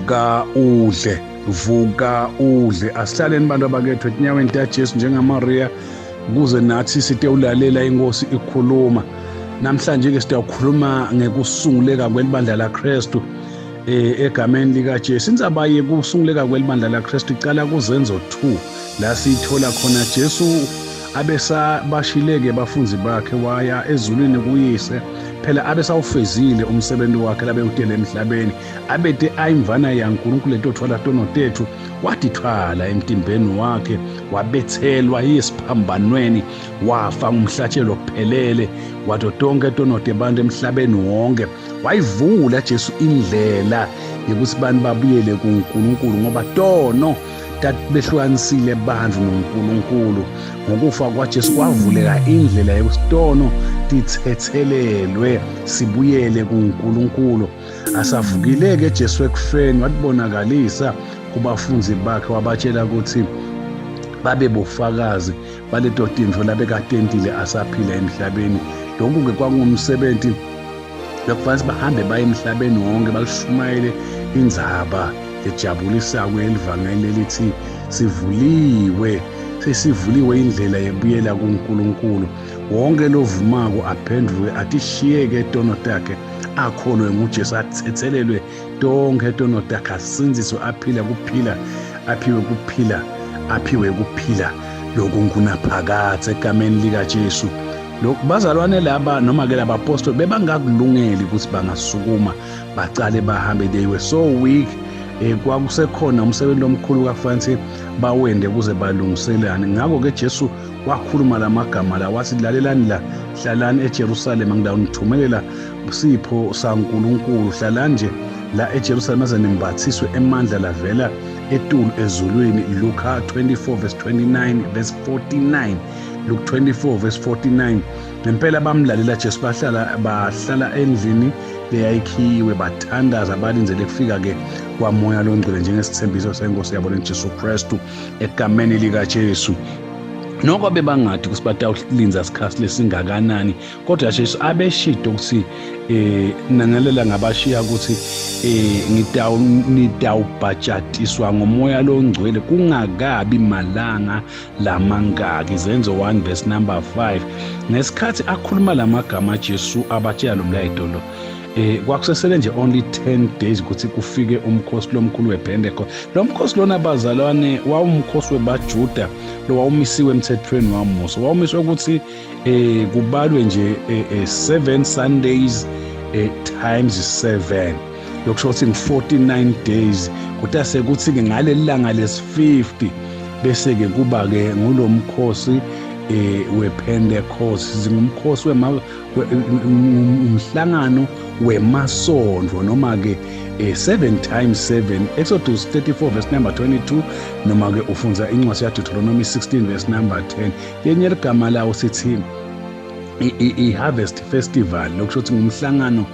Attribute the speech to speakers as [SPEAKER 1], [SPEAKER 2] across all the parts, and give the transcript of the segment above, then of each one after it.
[SPEAKER 1] Vuka udle, vuka udle. Asihlaleni bantu abakethu etinyaweni taJesu njengaMaria ukuze nathi sitewulalela inkosi ikhuluma. Namhlanje ke sitawukhuluma ngekusunguleka kwelibandla laKristu egameni likaJesu. Indzaba yekusunguleka kwelibandla laKristu icala kuZenzo 2 la siyithola khona Jesu abesabashileke bafunzi bakhe waya ezulwini kuyise. Phela abesawufezile umsebenzi wakhe labewutele emhlabeni, abete ayimvana yaNkulunkulu etothwala tono tethu, wadithwala emtimbeni wakhe, wabethelwa esiphambanweni, wafa ngumhlatshelo ophelele wato tonke tono tebantu emhlabeni wonke. Wayivula Jesu indlela yokuthi abantu babuyele kuNkulunkulu, ngoba tono behlukanisile bantu noNkulunkulu. Ngokufa kwaJesu kwavuleka indlela yokuthi tono tithethelelwe, sibuyele kuNkulunkulu. Asavukile-ke Jesu ekufeni, watibonakalisa kubafundi bakhe, wabatshela ukuthi babe bofakazi baleto tintfo labekatentile asaphila emhlabeni. Lokhu-ke kwakungumsebenzi bekufanele bahambe baye emhlabeni wonke balishumayele indzaba ejabulisako yelivangeli lelithi sivuliwe, sesivuliwe indlela yebuyela kuNkulunkulu. Wonke lovumako aphenduke atishiyeke tono takhe, akholwe nguJesu, athethelelwe tonke tono takhe, asindziswe, aphila kuphila, aphiwe kuphila, aphiwe kuphila lokungunaphakadze egameni likaJesu. Lokhu bazalwane laba noma ke labapostoli bebangakulungeli ukuthi bangasukuma bacale bahambe, they were so weak. Kwakusekhona umsebenzi omkhulu kakufanele bawende ukuze balungiselane. Ngakho ke Jesu wakhuluma lamagama la, wathi lalelani la, hlalani eJerusalema, ngidawunithumelela sipho saNkulunkulu. Hlalani nje la eJerusalema aze nimbathiswe emandla lavela etulu ezulwini. Luka 24 verse 29 verse 49, Luke 24 verse 49. Ngempela bamlalela Jesu, bahlala endlini leyayikhiwe, bathandaza balindzele kufika ke kwaMoya loNgcwele njengesithembiso senkosi yabo Jesu Kristu egameni likaJesu. Noko bebangathi ukuthi batawulinza isikhathi lesingakanani, kodwa Jesu abeshito ukuthi nangalela ngabashiya ukuthi nitawubhajatiswa ngomoya longcwele kungakabi malanga lamangaki. Zenzo 1 verse number 5. Ngesikhathi akhuluma lamagama Jesu abatshela lo mlayeto lo, kwakusesele nje only 10 days ukuthi kufike umkhosi lomkhulu wePentecost. Lo mkhosi lona bazalwane wawumkhosi webaJuda lo wawumisiwe emthethweni waMose, wawumiswe ukuthi kubalwe nje 7 Sundays times 7, lokusho ukuthi ngi-49 days. Kodwa sekuthi-ke ngaleli langa lesi-50 bese-ke kuba-ke ngulo mkhosi wePentecost. Singumkhosi umhlangano wemasondvo noma-ke 7 times 7, Exodus 34 verse number 22, noma-ke ufundza incwadi yaDeuteronomy 16 verse number 10. Lenye ligama lawo sithi i-harvest festival, lokusho ukuthi ngumhlangano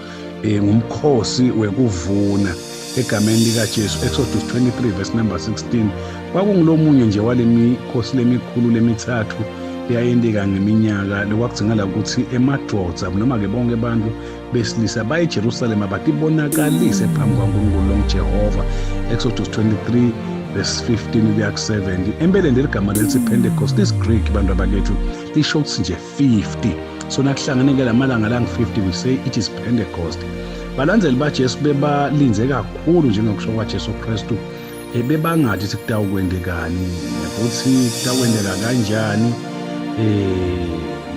[SPEAKER 1] ngumkhosi wekuvuna egameni likaJesu. Exodus 23 verse number 16. Kwakungulomunye nje wale mikhosi lemikhulu lemithathu eyayenteka ngeminyaka, lokwakudingala ukuthi emadvodza noma-ke bonke abantu besilisa baye eJerusalema batibonakalise phambi kwaNkulunkulu longuJehova. Exodus 23 verse 15 kuya ku-70. Empeleni leli gama lelithi Pentecost lisiGreek bantu abakethu lisho ukuthi nje 50. So nakuhlanganeke lamalanga langu-50 we say it is Pentecost. Balandzeli baJesu bebalinze kakhulu njengokusho kwaJesu Kristu, bebangathi ukuthi kutawukwendekani futhi kutawukwendeka kanjani.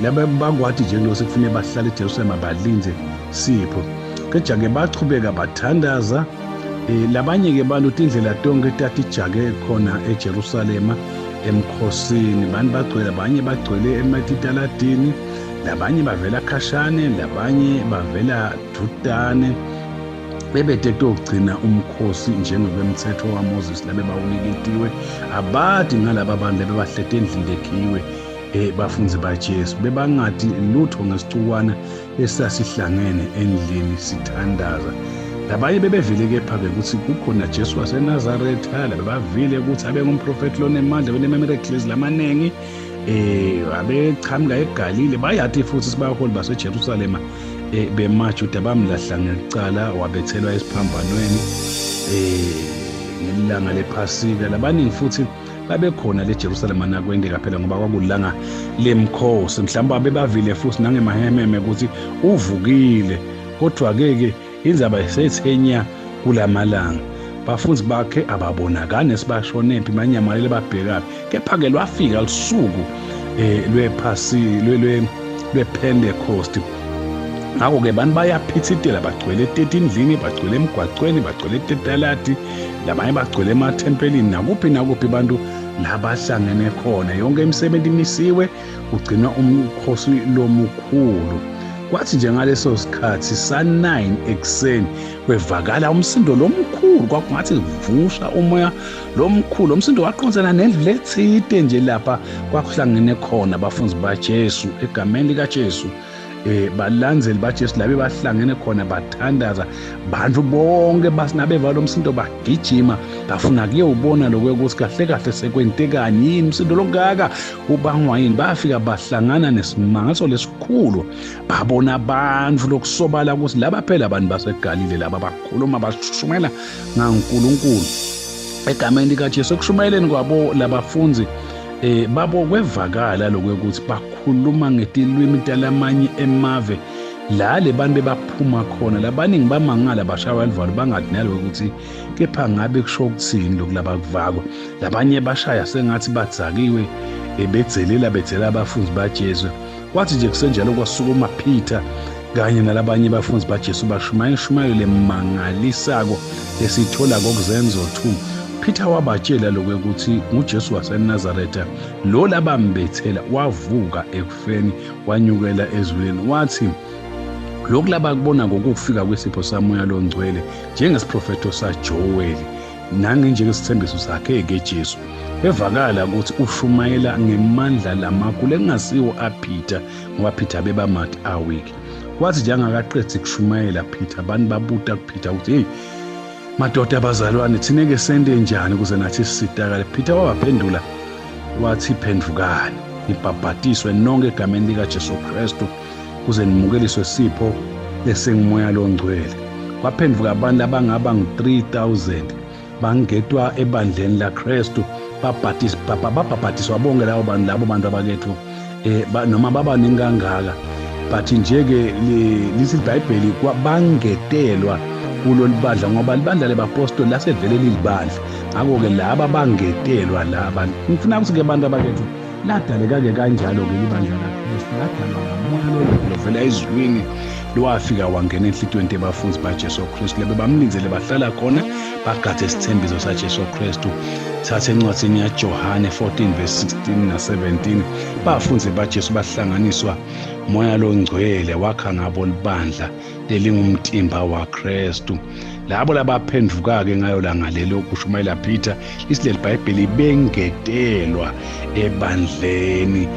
[SPEAKER 1] Laba bakwathi nje kuloko sekufanele bahlale eJerusalema balinze sipho. Keja-ke bachubeka bathandaza. Labanye-ke bantu tindlela tonke tatijake khona eJerusalema emkhosini, bantu bagcwele, abanye bagcwele ematitaladini, labanye bavela khashane, labanye bavela dudane, bebede kuyogcina umkhosi njengokwemthetho waMoses labe bawuniketiwe. Abadi ngalaba bantu lebe bahlete endlini lekhiwe bafunzi baJesu bebangadi lutho ngesicukwana esasihlangene endlini sithandaza. Labanye bebevile kepha-ke ukuthi kukhona Jesu waseNazaretha, labebavile ukuthi abe ngumprofethi lonemandla benemiracles lamaningi, abechamuka eGalile. Bayathi futhi sibaholi baseJerusalema bemaJuda bamlahla ngelicala, wabethelwa esiphambanweni. Ngelanga lePhasika labaningi futhi babekhona leJerusalema nakwendeka phela, ngoba kwakulanga lemkhosi. Mhlawumbe babebavile futhi nangemahememe ukuthi uvukile, kodwa-ke ke indzaba isethenya kulamalanga. Bafundi bakhe ababonakani esibashonephi, banyamalele babhekaphi. Kepha-ke lwafika lusuku lwephasi lwePentecost. Ngakho-ke abantu bayaphithitela, bagcwele etindlini, bagcwele emgwacweni, bagcwele etetaladi, labanye bagcwele emathempelini, nakuphi nakuphi abantu labahlangene khona. Yonke imisebenzi imisiwe, kugcinwa umkhosi lomukhulu. Kwathi nje ngaleso sikhathi sa-9 ekuseni kwevakala umsindo lomkhulu, kwakungathi kuvusha umoya lomkhulu. Umsindo waqonsana nendlu lethite nje lapha kwakuhlangene khona abafundi baJesu egameni likaJesu. Balandzeli baJesu labe bahlangene khona bathandaza. Bantu bonke basinabeva lo msindo bagijima bafuna kuyewubona lokho ukuthi kahle kahle sekwentekani, yini umsindo longaka, ubangwa yini. Bafika bahlangana nesimangaso lesikhulu, babona abantu lokusobala ukuthi laba phela abantu baseGalile laba bakhuluma bashumela ngaNkulunkulu egameni likaJesu. Ekushumayeleni kwabo labafundi babo kwevakala lokuthi bakhuluma ngetilwimi talamanye emave la le bantu bebaphuma khona. Labaningi bamangala, bashawa livalo, bangathi nalo ukuthi kepha ngabe kusho ukuthini lokhu labakuvakwa. Labanye bashaya sengathi badzakiwe, bedzelela bedzela abafundi baJesu. Kwathi nje kusenjalo kwasukuma Peter kanye nalabanye abafundi baJesu, bashumayela ishumayelo lemangalisako esithola kokuzenzo 2. Peter wabatshela lokho ukuthi nguJesu waseNazaretha lo labambethela, wavuka ekufeni wanyukela ezulwini. Wathi lokhu labakubona ngokufika kwesipho saMoya loNgcwele njengesiprofetho saJoweli nangenjengesithembiso sakhe-ke Jesu. Bevakala ukuthi ushumayela ngemandla lamakhulu ekungasiwo aPeter, ngoba Peter bebamathi awiki. Kwathi nje angakaqedi kushumayela Peter, abantu babuta kuPeter ukuthi hey madoda abazalwane, thina-ke sente njani ukuze nathi sisitakale? Peter wabaphendula wathi, phendukani nibhabhatiswe nonke egameni likaJesu Kristu kuze nimukeliswe sipho esingumoya longcwele. Kwaphenduka abantu abangaba ngu-3000 bangetwa ebandleni laKristu, babhabhatiswa bonke labo bantu, labo bantu abakethu noma babaningi kangaka, but nje-ke lithi iBhayibheli bangetelwa kulo libandla, ngoba libandla lebapostoli lasevele lilibandla. Ngakho-ke laba bangetelwa laba. Ngifuna ukuthi-ke abantu abakethu ladaleka-ke kanjalo-ke libandla laKristu, ladalwa ngamoya lovela ezulwini lowafika wangena enhlitiyweni tebafundi baJesu Kristu lebe bamlindzele, bahlala khona bagadze isithembiso saJesu Kristu. Thatha encwadini yaJohane 14 verse 16 na-17, bafundi baJesu bahlanganiswa moya longcwele, wakha ngabo libandla lelingumtimba waKristu. Labo labaphenduka-ke ngayo langa lelo kushumayela Peter, lithi leli Bhayibheli bengetelwa ebandleni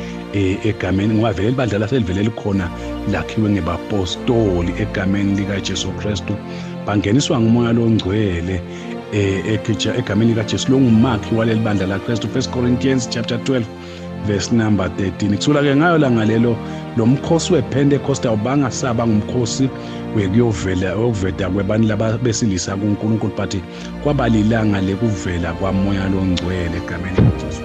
[SPEAKER 1] egameni, ngoba vele libandla laselivele likhona lakhiwe ngebapostoli egameni likaJesu Kristu. Bangeniswa ngumoya longcwele egameni likaJesu longumakhi waleli bandla laKristu. 1 Corinthians chapter 12 verse number 13. Kusula-ke ngayo langa lelo lo mkhosi wePentecost awubangasaba ngumkhosi wekuyovela wokuveda kwebantu laba besilisa kuNkulunkulu, but kwaba lilanga lekuvela kwamoya longcwele egameni likaJesu.